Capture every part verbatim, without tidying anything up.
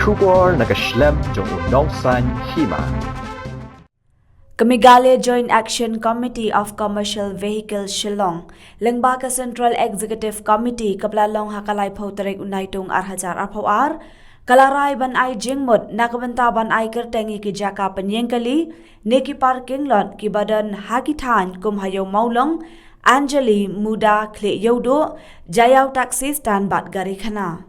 Khubor na ka shlem jong u nongsan hima. Ka Meghalaya Joint Action Committee of Commercial Vehicles Shillong, lyngba ka Central Executive Committee, kaba la long ha ka laiphew tarik u Naitung ar hajar arphew ar, ka la rai ban ai jingmut na ka bynta ban ai kyrteng ïa ki jaka pynïeng kali ne ki parking lot kiba don ha ki thaiñ kum ha Ïew Mawlong, Anjali, Muda, Khlieh Ïewduh, Jaiaw Taxi Stand bad Garikhana.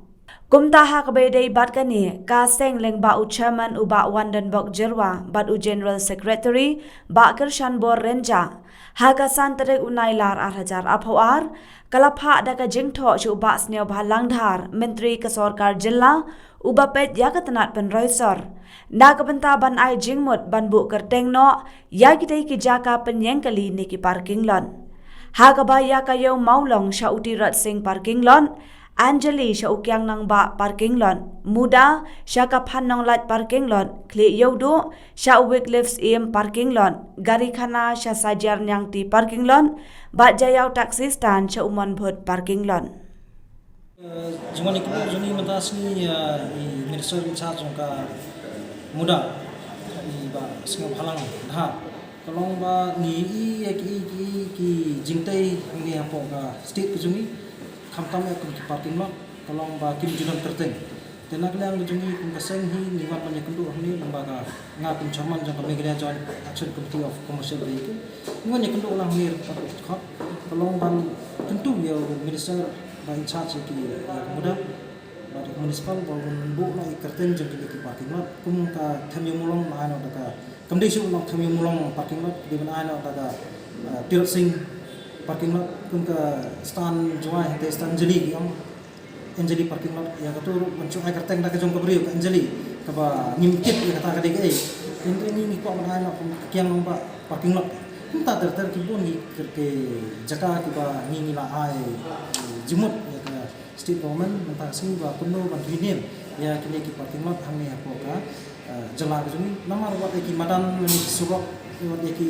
Kumta ha kaba ïadei bad kane, ka seng lyngba u Chairman u Bah Wandenbok Jyrwa bad u General Secretary Bah Kyrshanbor Rynjah, ha ka san tarik u Nailar ar hajar arphew ar, ka la phah da ka jingthoh sha u Bah Sniawbhalang Dhar, Myntri ka Sorkar Jylla uba peit ïa ka tnat pynroi sor, na ka bynta ban ai jingmut ban buh kyrteng noh ïa kitei ki jaka pynïeng kali ne ki parking lot. Ha kaba ïa ka Ïew Mawlong sha u Tirot Sing parking lot, Anjali sha u Kiang Nangbah parking lot, Muda sha ka Phan Nonglait parking lot, Khlieh Ïewduh sha u Wycliffe Syiem parking lot, Garikhana sha Sajiar Niangti parking lot, bad Jaiaw Taxi Stand sha u Monbhut parking lot. Eh, jingwan ïa ka jong ngi mynta sngi, eh, i Minister in charge jong ka Muda, i Bah Sniawbhalang Dhar, ka long ba ngi i ïa ki, ki, ki jingtei hangne hapoh ka state ka jong ngi, khamtam ïa kum ki parking lot, ka long ba kim ju don kyrteng. Te na ka liang ka jong ngi kum ka seng hi ngi wan ban ïakynduh hangne lyngba ka, nga kum chairman jong ka Meghalaya Joint Action Committee of Commercial Vehicle. Ngi wan ïakynduh lang hangne ryngkat ka long ban kyntu ïa u minister ba in charge ïa ki, ïa ka Muda bad ïa ka municipal ba un buh noh ïa ka kyrteng jong kine ki parking lot. Kum ka Them Ïew Mawlong la ai noh da ka, kam dei shuh u Them Ïew Mawlong parking lot, dei ban ai noh da ka, eh, Tirot Sing parking lot, kum ka stand Jowai, hangtei stand Anjali ki ong, Anjali parking lot, ïa katu ruh ban shu ai kyrteng da ka jong ka briew ka Anjali, kaba ngim tip ïa kata ka dei kaei. Hynrei ngi, ngi kwah ban ai noh kum ka Kiang Nangbah parking lot. Kumta ter ter ki bun ki, ki, ki jaka kiba ngi, ngi la ai jingmut ïa ka state government mynta ka sngi ba kumno ban pynïeng ïa kine ki parking lot hangne hapoh ka, eh, jylla ka jong ngi. Namar wat ïa ki madan lane ki surok, wat ïa ki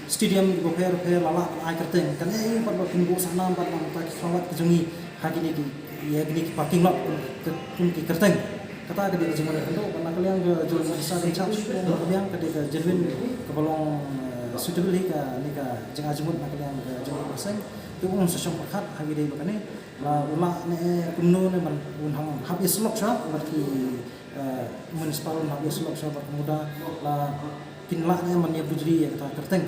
stadium kiba pher pher la lah ban ai kyrteng. Kan ïa pat ba pynbuh sahnam pat namar ki khlawait ka jong ngi ha kine ki, ïa kine ki parking lot kum ki, kum ki kyrteng. Kata ka dei ka jingwan ïakynduh, na ka liang ka jong ka Minister in charge, ka liang ka dei ka genuine kaba long, eh, suitable hi kane ka jingai jingmut na ka liang ka jong ka seng. Te um sa shong pyrkhat ha kidei ba kane. La u lah ne kumno ne ban un hap, hap ïasyllok shuwa bad ki, eh, municipal, un hap ïasyllok shuwa bad ka Muda, la kin lah ne ban ïa bujli ïa kata ka kyrteng.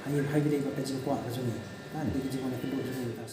Ha ïa, ha ïa dei bad ka jingkwah ka jong ngi. Ha ïa dei ka jingwan ïakynduh jong ngi mynta.